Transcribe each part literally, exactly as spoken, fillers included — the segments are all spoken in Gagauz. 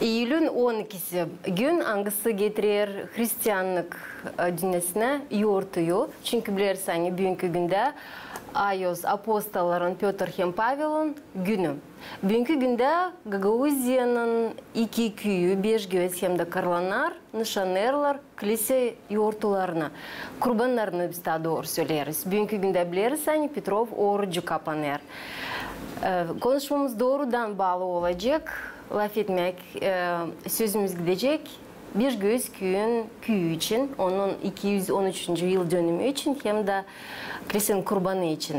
İyülün on ikisi gün, angısı getirer hristiannık, e, dünnesinä yortuyu. Çünkü bilersiniz, ani büünkü gündä ayoz apostolların Pötr hem Pavelın günü. Büünkü gündä Gagauziyanın iki küüyü, Beşgöz hem dä Kırlanar, nışannêêrlar klisä yortularını, kurbannarını, biz taa dooru söleeriz. Büünkü gündä bileriz, ani Petrov orucu kapanêr. E, konuşmamız doorudan baalı olacek, laf etmäk, e, sözümüz gidecek Beşgöz küüyün küüyü için, onun iki üz on üçüncü yıl dönümü için hem dä klisenin kurbanı için.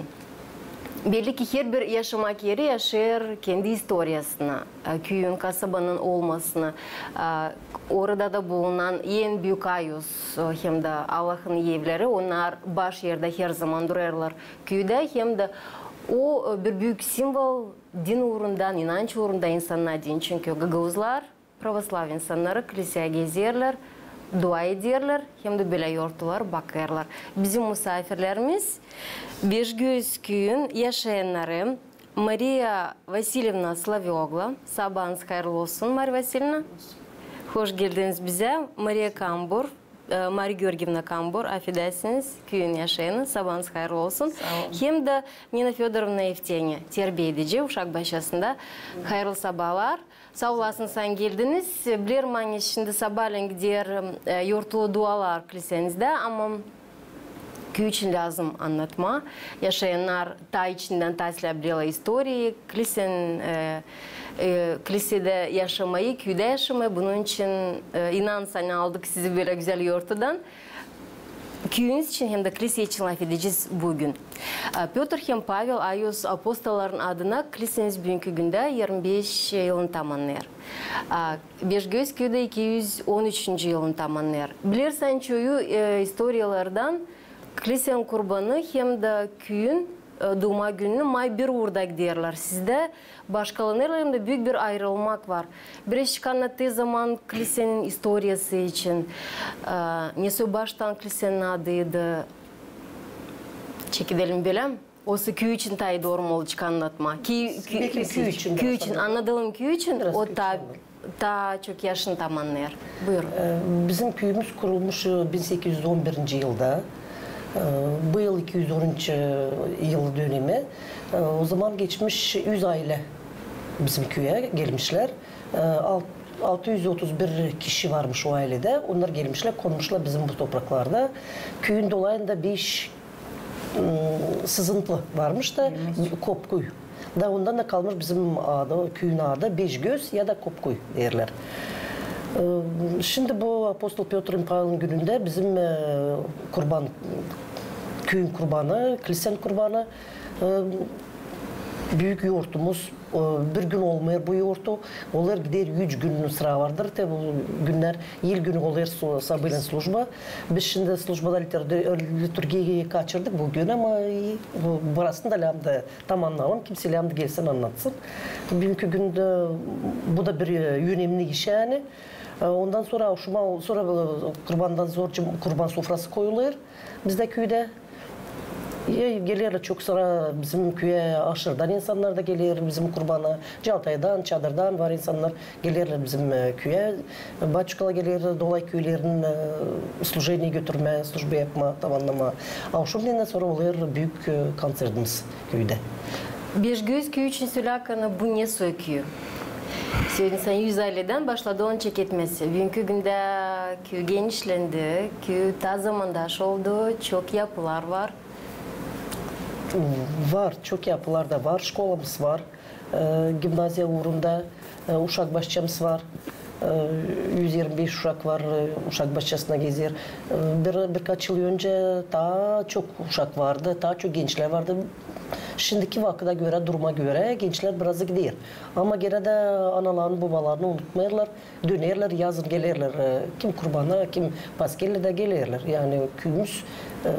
Belli ki, herbir yaşamak eri yaşêêr kendi istoriyasını, e, küüyün, kasabanın olmasını, e, orada da bulunan en büük ayoz, e, hem dä Allahın evleri, onnar baş erdä herzaman durêrlar, küüdä, hem dä o, e, bir büük simvol din uurundan, inanç uurundan insannara deyni, çünkü gagauzlar, pravoslav insannarı, kliseyä gezerlär, dua ederlär, hem dä bölä yortular bakêrlar. Bizim musaafirlerimiz Beşgöz küüyün yaşayannarı, Mariya Vasilyevna Slavögla. Sabaanız hayırlı olsun, Mariya Vasilyevna. Hoş geldiniz bizä. Mariya Kambur, e, Mariya Georgievna Kambur, afedersiniz, küüyün yaşayanı. Sabaanız hayırlı olsun. Saa olun. Hem dä Nina Födorovna Efteni, terbiä edici uşak başçasında. Hayırlı sabaalar. Saa olasınız, ani geldiniz. Bilerim, ani şindi sabaalän gider, e, yortulu dualar klisenizdä, ama küü için lääzım annatmaa. Yaşayannar taa içindän taa islää bilerlär istoriyayı, klisen, e, e, klisedä yaşamayı, küüdä yaşamayı. Bunun için, e, inanın, ani aldık sizi bölä gözäl yortudan. Küüyünüz için hem dä klise için lafedecez büün. E, Pötr hem Pavel ayoz apostolların adına kliseniz büünkü gündä irmi beş yılını tamannêêr. E, Beşgöz küüyü dä iki üz on üçüncü yılını tamannêêr. Bilersiniz, çoyu, e, istoriyalardan klisenin kurbanı hem dä küüyün, e, duuma gününü may bir uurda giderlär. Sizdä başkalanêrlar hem dä büük bir ayırılmak var. Birazcık annattıı zaman klisenin istoriyası için, e, nesoy baştan klisenin adıydı, çekedelim bölä. Osa küü için taa dooru mu olacek annatmaa? Ki, kü-, belki küü için, küü biraz için, annadalım küü için, biraz o küü için taa, taa çok yaşını tamannêêr. Buyurun. E, bizim küüyümüz kurulmuş, e, bin sekiz üz on birinci yılda. E, bu yıl iki üz onuncu yıl dönümi. E, o zaman geçmiş üz aylä bizim küüyä gelmişlär. E, alt-, altı üz otuz bir kişi varmış o ayledä. Onnar gelmişlär, konmuşlar bizim bu topraklarda. Küüyün dolayında beş, m, sızıntı varmış da, Kopkuy. Da ondan da kalmış bizim adı, küüyün adı Beşgöz ya da Kopkuy deerlär. E, şindi bu apostol Pötrün, Pavelin günündä bizim, e, kurban, küüyün kurbanı, klisenin kurbanı, e, büük yortumuz, e, bir gün olmêêr bu yortu. Olêr, gider üç gün sıra vardır. Te bu günnär, yıl günü olêr su-, sabaalän slujba. Biz şindi slujbada liter-, liturgiyayı kaçırdık büün, ama, e, bu, burasını da lääzım da tamannayalım. Kimsey lääzım da gelsin, annatsın. Büünkü gündä bu da bir, e, önemli iş, yani. E, ondan sora, şuma, sora, e, kurbandan sora kurban sofrası koyulêr bizdä küüdä. E, gelerlär çok sıra bizim küüyä aşırıdan insannar da geler bizim kurbana. Caltaydan, Çadırdan var insannar, gelerlär bizim, e, küüyä. Baçukalar geler, dolay küülerinin, e, slujeniye götürmää, slujba yapmaa, tamannamaa. A avşam needän sora olêr büük, e, konţertimiz küüdä. Beşgöz küüyü için sölärkän, bu nesoy küü? Söledim, ani üz ayledän başladı onu çeketmesi. Büünkü gündä küü genişlendi, küü taa zamandaş oldu, çok yapılar var. Var, çok yapılar da var, şkolamız var, e, gimnaziya uurunda, e, uşak başçamız var. E, üz irmi beş uşak var, e, uşak başçasına gezer. E, bir, birkaç yıl önce taa çok uşak vardı, taa çok gençlär vardı. Şindiki vakıda görä, duruma görä gençlär biraz gider. Ama genä dä analarını, bobalarını unutmêêrlar. Dönerlär, yazın gelerlär, e, kim kurbana, kim paskellä dä gelerlär. Yani küüyümüz, e,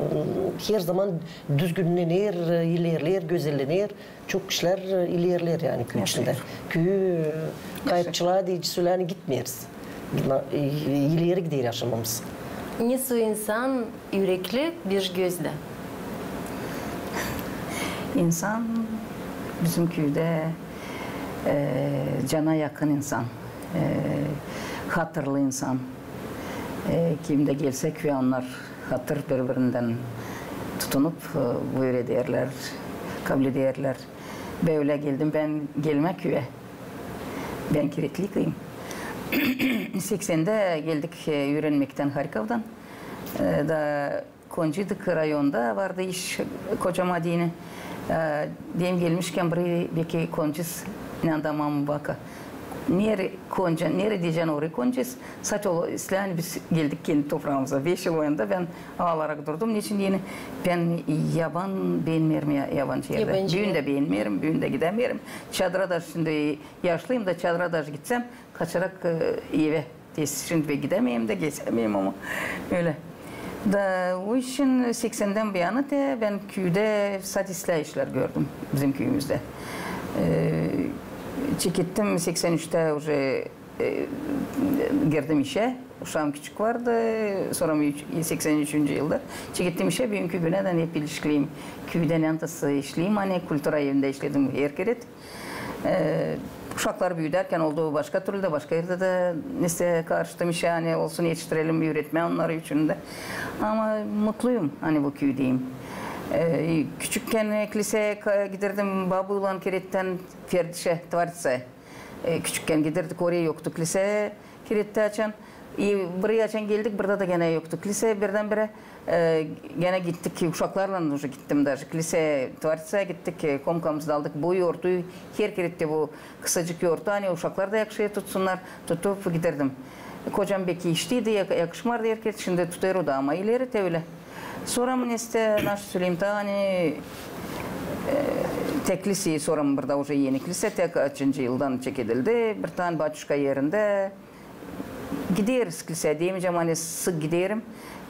her zaman düzgünlener, e, ilerleer, gözellener. Çok işlär, e, ilerleer yani küü içindä. Küü, e, kayıpçılığa deyni gitmeeriz. E, ileri gider yaşamamız. Nesoy insan ürekli Beşgözdä? İnsan bizim küüdä, e, cana yakın insan. e, hatırlı insan. E, kim dä gelse küüyä, onnar hatır biri-birindän tutunup, e, buyur ederlär, kabul ederlär. Bölä geldim bän gelmää küüyä. Bän Kiretli kıyım. Seksendä geldik, e, üürenmektän Harkovdan. E, da konaceydık, rayonda vardı iş, kocama deyni. E, deyim, gelmişkän, biri beki konacez, ne adamam baka. Nereyi konaca-, nereyi deyecän, orayı konacez. Saç ol, islää, ani biz geldik kendi topraamıza. Beş yıl o yanda bän aalarak durdum. Neçin deyni, bän yaban beenmeerim, ya-, yabancı erdä. Yabancı erdä. Büün dä beenmeerim, büün dä gidämeerim. Çadıra da şindi yaşlıyım da, çadıra da gitsem, kaçarak, e, evä. Tez şindi pek gidämeerim dä, gezämeerim, ama ölä. Da o için seksendän bu yana te bän küüdä sade islää işlär gördüm bizim küüyümüzdä. E, çekettim seksän üçtä uje, e, girdim işä. Uşaam küçük vardı, sora üç-, seksän üçüncü yılda çekettim işä, büünkü günä dä hep ilişkiliyim. Küüdä neredä işleyim, ani kultura evindä işledim her keret. E, uşaklar büüdärkän oldu başka türlü dä, başka erdä dä nesä karıştım işä, ani olsun, etiştirelim, üüretmää onnarı üçün dä. Ama mutluyum, ani bu küüdeyim. E, küçükkän, e, kliseyi ka-, giderdim babuylan kerettän Ferdişä, Tvartsaya. E, küçükkän giderdik, orayı yoktu klise, kerettän açan. E, burayı açan geldik, burada da genä yoktu klise, birdän-birä, e, genä gittik, uşaklarlan uje gittim daje. Klise Tvartsaya gittik, e, komkamızı da aldık. Bu yortuyu, her kerette bu kısacık yortu, ani uşaklar da yakışa tutsunnar, tutup giderdim. Kocam beki işteydi, yak-, yakışmardı her kerette, şindi tutar o da, ama ileri te ölä. Sora mı nesä, nasıl söleyim, taa ani, e, te kliseyi, sora mı burada uje eni klise, te kaçıncı yıldan çekedildi, bir tane batuşka erindä. Gideriz kliseyä, demeyecäm, ani sık giderim.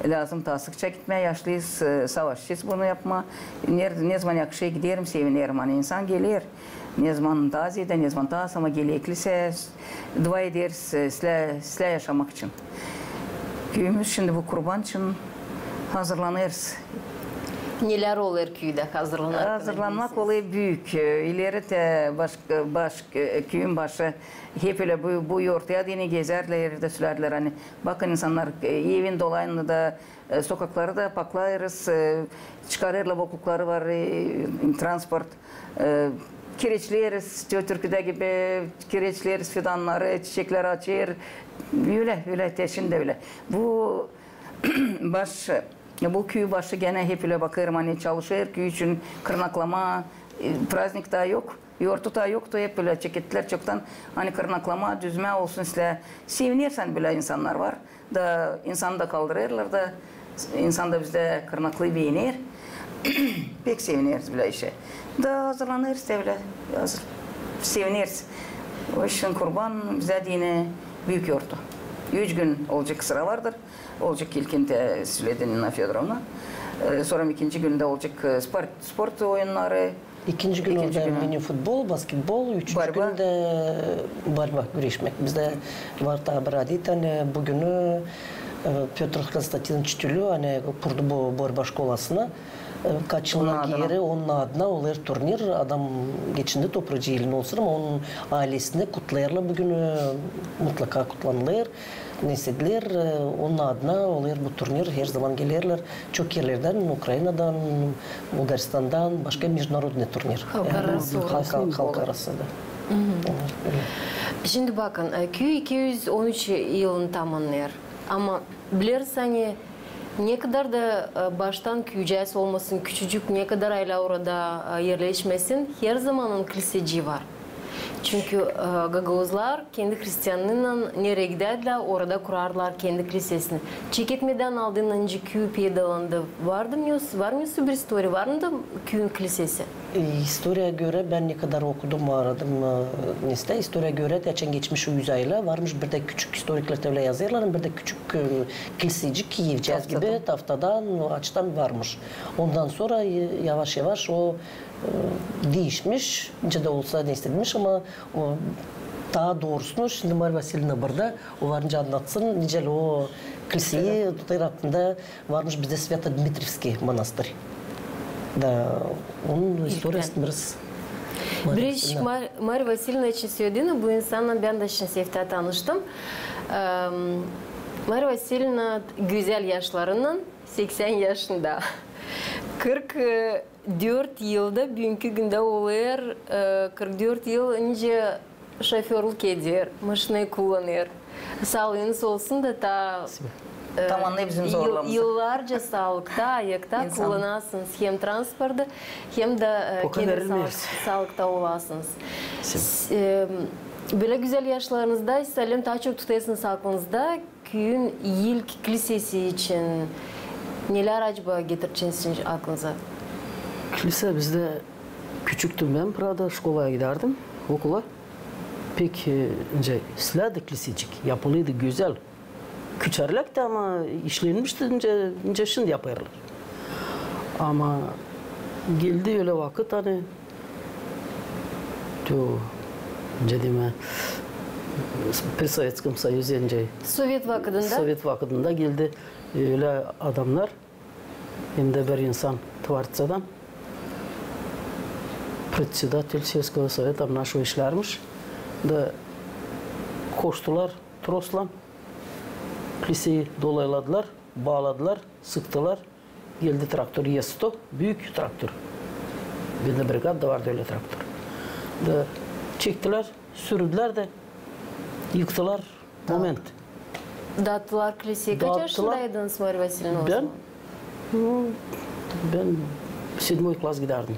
Lääzım taa sıkça gitmää, yaşlıyız, e, savaşacez bunu yapmaa. Ner-, ne zaman yakışêr giderim, sevinerim, ani insan geler. Ne zaman taa zeedä, ne zaman taa az, ama geler kliseyä, dua ederiz, e, islää, islää yaşamak için. Küüyümüz şindi bu Kurban için hazırlanêrız. Nelär olêr küüdä hazırlanmak? Hazırlanmak olêr büük. E, ileri te baş-, baş-, e, küüyün başı hep ölä bu, bu yortuya deyni gezärlär, erdä sölärdilär, ani bakın, insannar, e, evin dolayını da, e, sokakları da paklêêrız, e, çıkarêrlar, boklukları var, e, transport, e, kireçleeriz, tö-, türküdä gibi kireçleeriz fidannarı, çiçeklär açêr. Ölä, ölä, te şindi ölä. Bu baş, bu küü başı genä hep ölä bakêrım, ani çalışêr küü için, kırnaklamaa, e, praznik taa yok. Yortu taa yoktu, hep ölä çekettilär çoktan, ani kırnaklamaa, düzmää olsun islää. Sevinersin, ani bölä insannar var. Da insanı da kaldırêrlar da, insan da bizdä kırnaklayı beener. Pek sevineriz bölä işä. Da hazırlanêrız te bölä, hazır. Sevineriz. O için Kurban bizdä deyni büük yortu. Üç gün olacek sıra vardır. Olacek ilkin te söledi Nina Födorovna. E, sora ikinci gündä olacek, e, sport, sport oyunnarı. İkinci gün orada mini futbol, basketbol, üçüncü gündä borba, güreşmäk. Bizdä var taa bir adet, ani bu günü, e, Pötr Konstantinoviç Tülü, ani kurdu bu borba şkolasını, e, kaç yıldan keeri onun adına olêr turnir. Adam geçindi, topracı elin olsun, ama onun aylesini kutlêêrlar bu günü, mutlaka kutlanılêr. Nesedilär, e, onun adına olêr bu turnir, her zaman gelerlär çok erlerdän, Ukrainadan, Bulgaristandan, başka международный turnir. Halk arası. Halk, halk arası da. Şindi bakın, e, küü iki üz on üç yılını tamannêêr. Ama bileriz, ani ne kadar da, e, baştan küücääz olmasın, küçücük, ne kadar aylä orada, e, erleşmesin, her zaman onun klisecii var. Çünkü, e, gagauzlar kendi hristianlığınnan nereyi gidärdilär, orada kurardılar kendi klisesini. Çeketmedän aldın öncä küü peydalandı. Vardı mı, var mı bir istoriya, var mı da küüyün klisesi? E, istoriya görä, bän ne kadar okudum, aradım, e, nesä, istoriya görä, açan geçmiş o üz ayla, varmış bir dä küçük, istoriklär te ölä yazêrlar, bir dä küçük, e, klisecik, evcääz gibi, taftadan, açtan varmış. Ondan sora, e, yavaş-yavaş o e, diişmiş, nicä dä olsa, ne istemiş, ama o, taa doorusunu şindi Mariya Vasilyevna burada, o varınca annatsın, nicä o kliseyi tutêr aklında, varmış bizdä Svято-Dmitrievskiy monastır. Da onun istoriyasını biraz. Birazcık Mar-, Mariya Vasilievna için söledin, bu insannan bän dä şindi seftää tanıştım. Em, Mariya Vasilievna gözäl yaşlarınnan, seksän yaşında. Kırk dört yılda, büünkü gündä olêr, e, kırk dört yıl nicä şoförluk eder, maşinayı kullanêr. Saalıınız olsun da taa, e, Tamanlêêr bizim yıl-, zorlarımızı. Yıllarca saalıkta, ayakta kullanasınız hem transportu, hem dä, e, kendi saalık-, saalıkta olasınız. S-, e, bölä gözäl yaşlarınızda, sälem taa çok tutêrsınız aklınızda küüyün ilk klisesi için nelär acaba getireceeniz aklınıza? Klisä bizdä, küçüktüm bän, prada, şkolaya gidärdim, okula. Pek, e, nicä, islää dä klisecik, yapılıydı gözäl. Küçärläkti, ama işlenmişti, nicä, nicä şindi yapêrlar. Ama geldi ölä vakıt, ani то, nicä deyim, при Советском Союзе, nicä, Sovet vakıdında? Sovet vakıdında geldi ölä adamnar, hem dä bir insan Tvarţadan, председатель сельского совета, нашего işlärmiş, da koştular troslan, kliseyi dolayladılar, baaladılar, sıktılar. Geldi traktor, Е сто, büük traktor. Bendä brigada da vardı ölä traktor. Da çektilär, sürdülär dä yıktılar. Moment. Daattılar kliseyi. Kaç yaşındaydınız, Mariya Vasilievna, o zaman? Bän, bän седьмой класс gidärdim.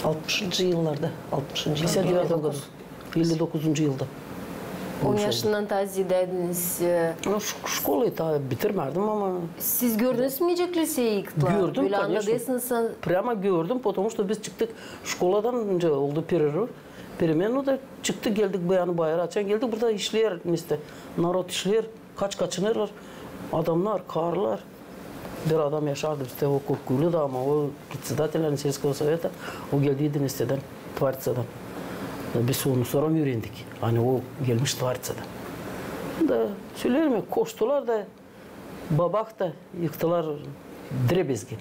Altmışıncı yıllarda, altmışıncı yıllarda. Пятьдесят девятом году. Elli dokuzuncu yılda. On yaşından taa ziyadäydiniz, e, şkolayı taa bitirmärdim, ama. Siz gördünüz mü, nicä kliseyi yıktılar? Gördüm, конечно. Прямо gördüm, потому что biz çıktık şkoladan, nicä oldu перерыв, перемена da, çıktık, geldik bu yana bayırı. Açan geldik, burada işleer, nicä, народ işleer, kaç-kaçınêrlar adamnar, karılar. Bir adam yaşardı bizdä, o kukulu da, ama o председатель сельского совета, o geldiydi, nicä, Tvarţadan. Biz onu sora üürendik, ani o gelmiş Tvarţadan. Da söleerim ya, koştular da, babah da yıktılar, вдребезги.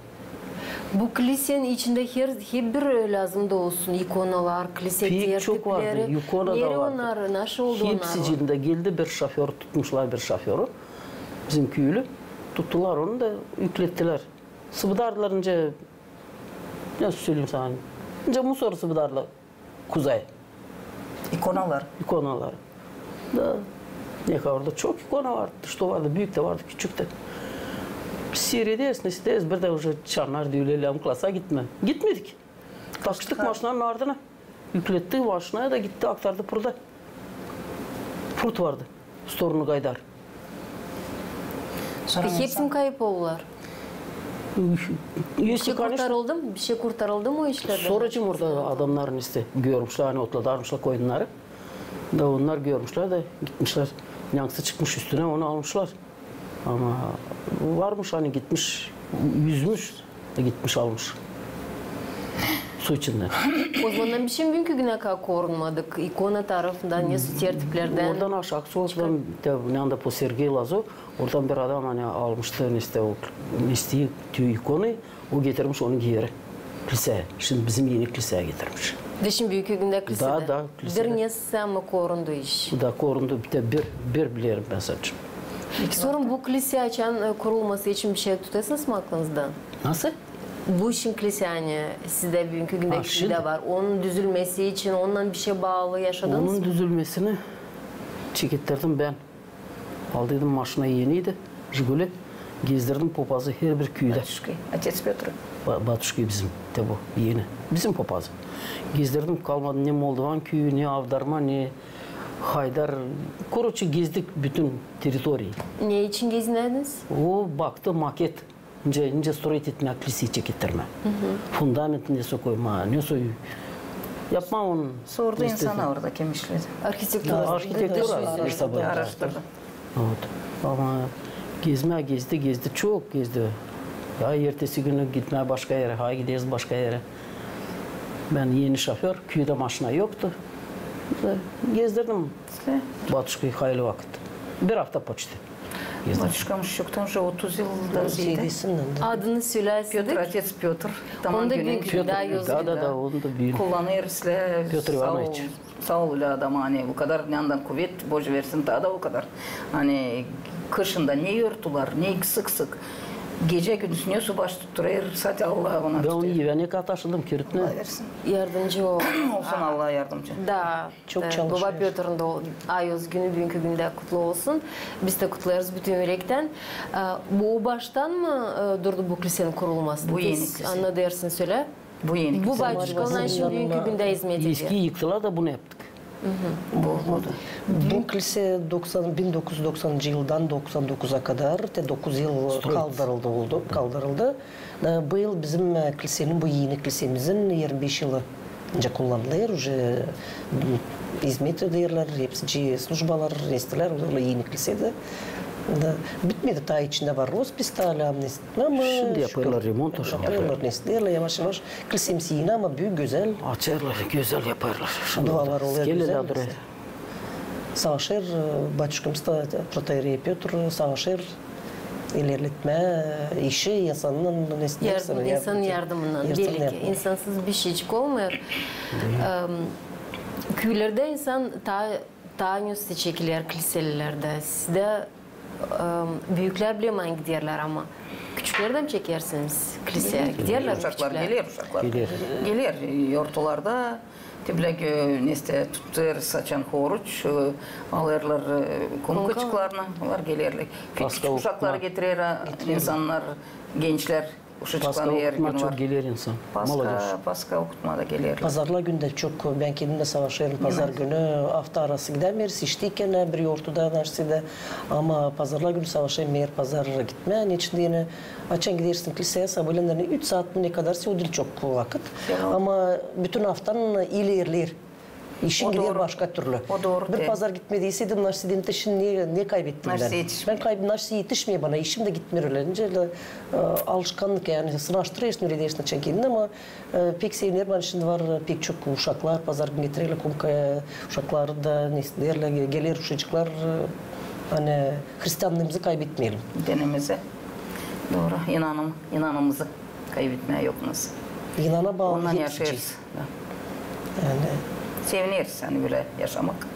Bu klisenin içindä her, hep bir lääzım da olsun ikonalar, klise tertipleri. Pek çok vardı, ikona da vardı. Nereyi onnar, nasıl oldu onnar? Hepsi içindä geldi, bir şoför tutmuşlar, bir şoförü. Bizim küülü. Tuttular onu da üklettilär. Sıbıdardılar nicä, nasıl söleyim sana, nicä musor sıbıdardılar kuzey. İkonalar. İkonalar. Da, ne kadar orada çok ikona vardı, что vardı, büük tä vardı, küçük tä. Biz siirederäz, ne isteeriz, bir dä uje çannar diil, lääzım klasa gitmää. Gitmedik. Takıştık maşinanın ardına. Ükletti maşinaya da gitti, aktardı pruda. Prut vardı. В сторону Гайдар. Hepsi mi kayıp oldular? Bir şey kurtarıldı mı? Bir şey kurtarıldı mı o işlerdän? Sora çim orada adamnar, nicä, görmüşlär, ani otladarmışlar koyunnarı. Da onnar görmüşlär da gitmişlär. Angısı çıkmış üstünä, onu almışlar. Ama varmış, ani gitmiş, üzmüş, gitmiş almış su içindä. O zaman bir şey büünkü günä kadar korunmadı ikona tarafından, ne su tertiplerdän. Oradan aşaak sokaktan, ne anda по Сергей Лазо, oradan bir adam, ani almıştı, nicä, o, nicä, tü ikonayı, o getirmiş onu geeri kliseyä. Şindi bizim eni kliseyä getirmiş. Da şindi büünkü gündä kliseyä. Da, da, kliseyä. Diil nesä, ama korundu iş. Da korundu, bir, bir bilerim bän sadecä. Sorum, bu kliseyä açan, e, kurulması için bir şey tutêrsınız mı aklınızda? Nasıl? Bu işin kliseyä, ani sizdä büünkü gündä küüdä var. Onun düzülmesi için, onunnan bir şey baalı yaşadınız mı? Onun düzülmesini çekettirdim bän. Aldıydım maşina, eniydi, Жигули. Gezdirdim popazı herbir küüdä. Батюшкой, отец Пётр. Ba-, батюшкой bizim, te bu, eni. Bizim popazı. Gezdirdim, kalmadı ne Moldovan küüyü, ne Avdarma, ne Haydar. Koroçe, gezdik bütün teritoriyi. Ne için gezinäydiniz? O baktı maket. Nicä, nicä строить etmää, kliseyi çekettirmää. Fundament nesä koymaa, nesä yapmaa onu. Sordu insana orada, kim işledi. Arhitektura. Arhitektura. Araştırdı. Вот. Ama gezmää gezdi, gezdi, çok gezdi. Ya ertesi günü gitmää başka erä, ha gideriz başka erä. Bän eni şoför, küüdä maşina yoktu. Da gezdirdim батюшкой hayli vakıt. Bir afta почти. Батюшkamız çoktan же otuz yıl da zeydä. Adını söläsiniz. Pötr, otets Pötr. Tamam, onda büük, Pötr, da, da, da, onda büük. Kullanêr islää. Pötr İvanoviç. Saa ol ölä adam, ani bu kadar, neredän kuvet Božu versin, taa da o kadar. Ani kışın da ne yortular, ne sık-sık. Gecä-gündüz ne su baş tutturêr, sade Allah ona tutar. Bän onu evä ne kadar taşıdım, kirtine. Allah versin. Yardımcı ol. Olsun, Allah yardımcı. Da, çok çalışêr. Boba Pötrün dä ayoz günü büünkü gündä kutlu olsun. Biz dä kutlêêrız bütün ürektän. E, bu baştan mı, e, durdu bu klisenin kurulması? Bu eni klise. Annadêrsın sölä. Bu eni klise. Bu batuşkalarlan şindi büünkü gündä izmet eder. Eski yıktılar da bunu yaptık. Bu, bu da. Bu klise doksan, bin dokuz üz doksanıncı yıldan doksan dokuza kadar, te dokuz yıl kaldırıldı, oldu, kaldırıldı. E, bu yıl bizim, e, klisenin, bu eni klisemizin irmi beş yılı. Ancak kullanılêr, uje, m, izmet ederlär, hepsi službalar, nesnelär, o eni klisedä. Da, bitmedi, taa içindä var rоспись, taa lääzım nesnelär, ama şindi yapêrlar remont, yapêrlar, nesnelär, yavaş-yavaş. Klisemiz eni, ama büük, gözäl. Açêrlar, gözäl yapêrlar. Dualar olêr, gözäl. Savaşêr, e, batuşkamız da, protoierey Pötr, savaşêr ilerletmää, e, işi insanın, nesnelär, insanın yardımınnan. Belli ki, insansız bir şeycik olmêêr. Em, küülerdä insan taa, taa üstü çekiler kliselerdä. Sizdä, em, büüklär bilmeerim giderlär, ama küçüklär dä mi çekersiniz kliseä? Giderlär mi küçüklär? Uşaklar geler, uşaklar. Geler. Geler, e, yortularda. Te bilä, e, nesnä, tutêr saçan horuç, e, alêrlar, e, kumkaçıklarını, var, gelerlär. Küçük uşakları getirer, a, insannar, gençlär, uşacıklarını er gün var. Paska okutmaa çok geler insan. Paska, paska okutmaa da gelerlär. Pazarlar günü dä çok, bän kendim dä savaşêrım. Pazar günü afta arası gidämeeriz, işteyken, e, bir yortuda, naşsıda. Ama pazarlar günü savaşêrım, er pazar gitmää. Neçin deyni, açan gidersin kliseä, sabaalän üç saat mı ne kadar, o diil çok vakıt. Ama bütün aftan ilerleer. İşin gider başka türlü. Bir pazar gitmediysäydin, naşsıda, şindi ne, ne kaybettim bän? Bän kayb-, naşsıda etişmeer bana, işim dä gitmeer ölä. Nicä dä, e, alışkannık, yani, sınaştırêrsın, öyle dersin, açan kendin, ama E, pek sevinerim, ani şindi var, e, pek çok uşaklar pazar günü getirerlär kumkaya, e, uşakları da, nesnelär, ge-, geler uşacıklar, e, ani hristianlıımızı kaybetmeyelim. Dinimizi. Dooru. İnanım, inanımızı kaybetmää yok nasıl. İnana baalı hepsi. Ondan yaşêêrız. Da. Yani. Sevinersin, ani bölä yaşamak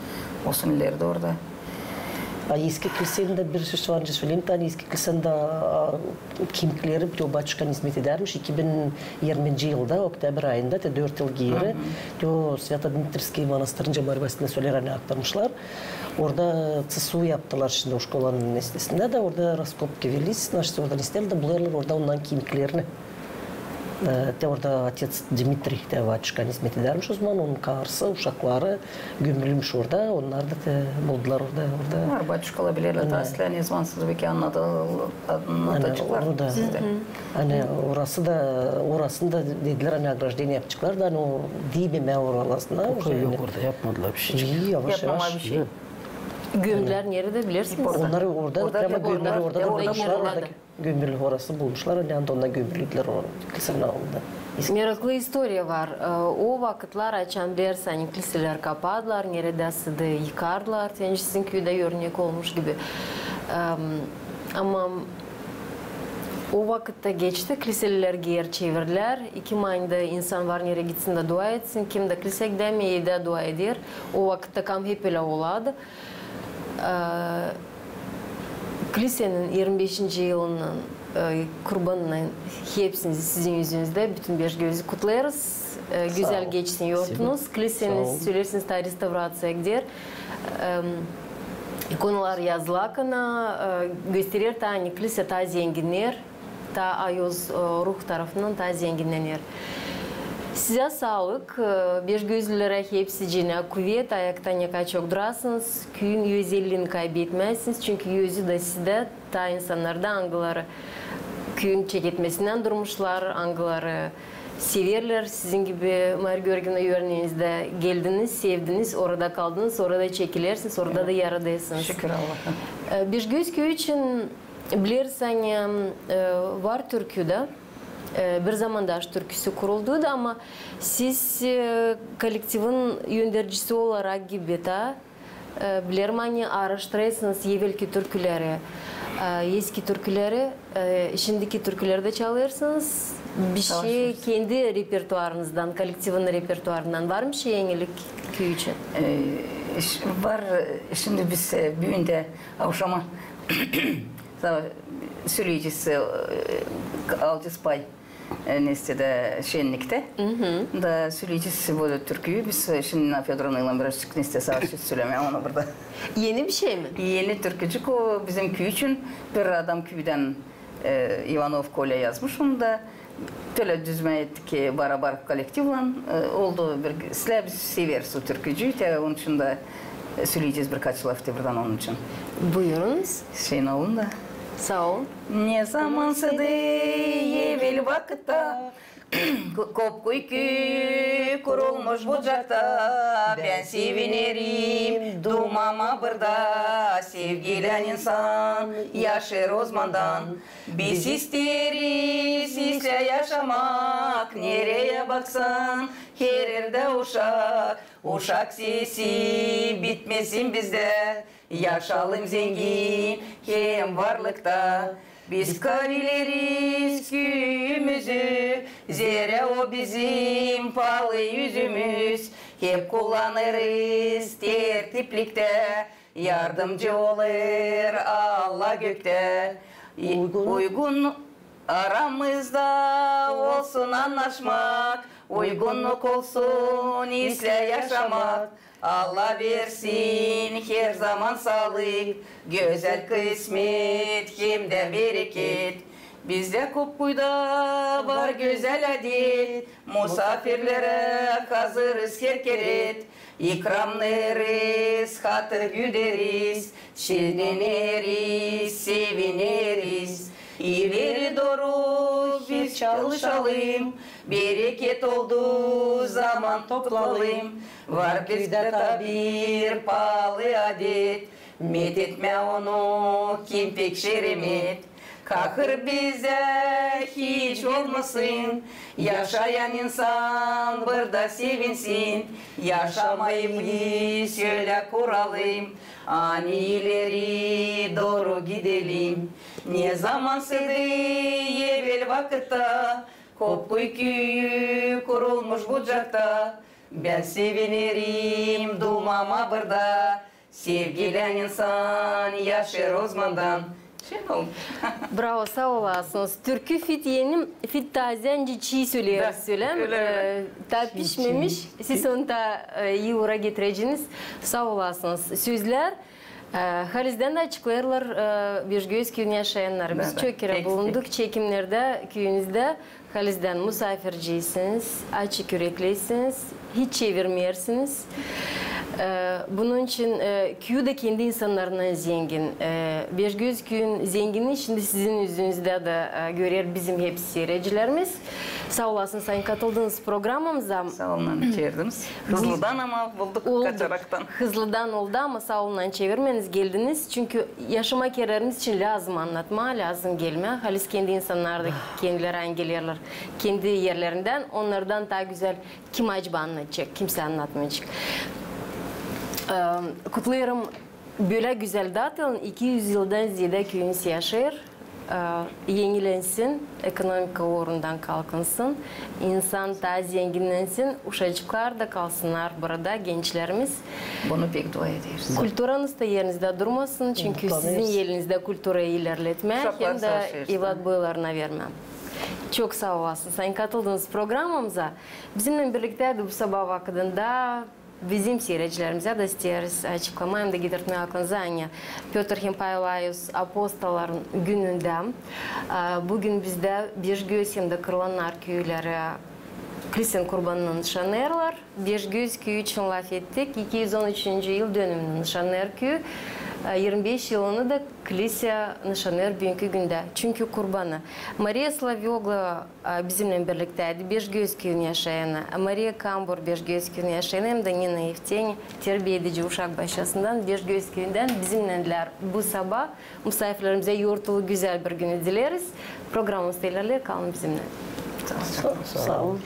olsun ileri dooru da. A eski klisenin dä bir söz var, nicä söleyim, ani eski klisenin dä, a, kimikleri, te o batuşkan izmet edärmiş. İki bin irminci yılda, oktäbr ayında, te dört yıl geeri, te o Svято-Dmitriyskiy manastırın cemaat arabasında söleer, ani aktarmışlar. Orada C S U yaptılar şindi o şkolanın nesnesindä dä, orada raskopki veli, naşsıda orada nesneleri dä bulêrlar, orada ondan kimiklerini. E, te orada otets Dmitriy, te batuşkan izmet edärmiş o zaman, onun karısı, uşakları gömülmüş orada, onnar da te buldular orada, orada. Var, batuşkalar bilerlär, taa islää, ne zaman siz beki annada-, annadaceklar sizdä. Ani orası da, orasını da dedilär, ani ogrojdeniye yapaceklar da, ani o diibemää orasına. O kadar yok orada, yapmadılar bir şey. İi, yavaş-yavaş. Gömdülär neredä, bilersiniz? Onnarı orada prama gömülü, orada bulmuşlar, orada. Gömülü orası bulmuşlar, ani anda gömülüdülär o klisenin alnında. Meraklı istoriya var. E, o vakıtlar, açan bilersiniz, ani kliselär kapadılar, neredä sade yıkardılar, te nicä sizin küüdä örnek olmuş gibi. Em, ama o vakıtta geçti, kliseleri geeri çevirdilär. İki manada insan var, neredä gitsin dä dua etsin, kim dä kliseä gidämeer, evdä dua eder. O vakıtta kam hep ölä olardı. E, Klisenin irmi beşinci yılının, e, kurbanına hepsinizi sizin üzünüzdä, bütün Beşgözyü kutlêêrız. E, gözäl geçsin yortunuz. Klisenin, söleersiniz, taa restavraţiyaya gider. Em, ikonalar yazılı kana, e, gösterer taa, ani klise taa zenginner, taa ayoz, e, ruh tarafından taa zenginnener. Sizä saalık, e, beşgözlülerä hepsicinä kuvet, ayakta ne kadar çok durasınız, küüyün özelliini kaybetmezsiniz, çünkü özü dä sizdä taa insannarda, angıları küüyün çeketmesindän durmuşlar, angıları severlär, sizin gibi, Mariya Georgievna, örneenizdä geldiniz, sevdiniz, orada kaldınız, orada çekilersiniz, orada da yaradêrsınız. Şükür Allaha. E, Beşgöz küüyü için Bilersiniz, e, var türkü dä, e, bir zamanda aşk türküsü kuruldu da, ama siz, e, kollektivin öndercisi olarak gibi dä, e, bilerim, ani aaraştırêrsınız evelki türküleri. E, eski türküleri, e, şindiki türküleri dä çalêrsınız. Bir şey kendi repertuarınızdan, kolektivin repertuarından var mı şey enilik küü için? E, ş-, var, e, şindi biz, e, büün dä avşama söleyecez, e, alacez pay, e, neste dä şenniktä. Da söleyecez bu türküyü biz, e, şindi Nina Födorovnaylan birazçık neste savaşacez sölemää onu burada. Eni bir şey mi? Eni türkücük o bizim küü için. Bir adam küüdän, e, İvanov Kolä yazmış onu da. Tölä düzmää ettik, e, barabar kolektivlan, e, oldu bir, islää biz severiz o türkücüyü, te onun için dä, e, söleyecez birkaç laf te buradan onun için. Buyurunuz. Şenolun da. Saa olun. Ne zamansıydı evel vakıtta, Ko-, Kopkuy küüyü kurulmuş Bucakta, bän sevinerim duumama burada. Sevgilän insan yaşêêr ozmandan. Biz isteeriz islää yaşamak, nereyä baksan, her erdä uşak. Uşak sesi bitmesin bizdä, yaşalım zengin hem varlıkta. Biz kavileriz küüyümüzü, zerä o bizim paalı üzümüz. Hep kullanêrız tertipliktä, yardımcı olêr Allah göktä. Uygun. Uygun aramızda olsun annaşmak, uygunnuk olsun islää yaşamak. Allah versin her zaman saalık, gözäl kısmet hem dä bereket. Bizdä Kopkuyda var gözäl adet, musaafirlerä hazırız her keret. İkramnêêrız, hatır güüderiz, şenleneriz, sevineriz. İleri dooru biz çalışalım, bereket oldu zaman toplayalım. Var bizdä taa bir paalı adet, met etmää onu kim pek şeremet. Kahır bizdä hiç olmasın, yaşayan insan burada sevinsin. Yaşamayı biz ölä kuralım, ani ileri dooru gidelim. Ne zamansıydı evel vakıtta, Kopkuy küüyü kurulmuş Bucakta. Bän sevinerim duumama burada. Sevgilän insan yaşêêr ozmandan. Şenol. Bravo, saa olasınız. Türkü fit eni, fit tazä, nicä çii söleeriz, ölä mi? Ölä, ölä. E, taa pişmemiş, siz onu taa, e, ii uura getireceniz. Saa olasınız. Sözlär, e, halizdän dä açıklêêrlar, e, Beşgöz küüyün yaşayannarı. Biz çok kerä bulunduk çekimnerdä küüyünüzdä. Halizdän musaafirciysiniz, açık üreklisiniz, hiç çevirmeersiniz. E, bunun için, e, küü dä kendi insannarından zengin. E, Beşgöz küüyün zenginini şindi sizin üzünüzdä dä, e, görer bizim hepsi siiredicilerimiz. Saa olasınız, ani katıldınız programamıza. Saa olun, ani çevirdiniz. Hızlıdan ama bulduk kaçaraktan. Hızlıdan oldu, ama saa olun, ani çevirmeniz, geldiniz. Çünkü yaşamaa gelenlerimiz için lääzım annatmaa, lääzım gelmää. Halis kendi insannarı da kendileri ani gelerlär kendi erlerindän, onnardan taa gözäl kim acaba annadacek, kimsey annatmayacek. E, kutlêêrım bölä gözäl datıylan, iki üz yıldan zeedä küüyünüz yaşêêr. E, enilensin, ekonomika uurundan kalkınsın, insan taa zenginlensin, uşacıklar da kalsınnar burada, gençlerimiz. Bunu pek dua ederiz. Kulturanız da erinizä durmasın, çünkü sizin elinizdä kulturayı ilerletmää hem dä evlat boylarına vermää. Çok saa olasınız, ani katıldınız programamıza. Bizimnän birliktä bu sabaa vakıdında bizim siiredicilerimizä dä isteeriz açıklamaa hem dä getirtmää aklınıza, ani Pötr hem Pavlus apostolların günündä, e, büün bizdä Beşgöz hem dä Kırılannar küüleri Klisän kurbanını nışanêêrlar. Beşgöz küüyü için lafettik. İki üz on üçüncü yıl dönümünü nışanêêr küüyü. E, irmi beş yılını da klisä nışanêêr büünkü gündä. Çünkü kurbanı. Mariya Slavyoglova, e, bizimnän birliktäydi, Beşgöz küüyün yaşayanı. Mariya Kambur, Beşgöz küüyün yaşayanı, hem dä Nina Efteni, terbiedici uşak başçasından, Beşgöz küüyündän bizimnändilär bu sabaa. Musaafirlerimizä yortuulu, gözäl bir günü dileriz. Programamız ilerleer, kalın bizimnän. Saa olun.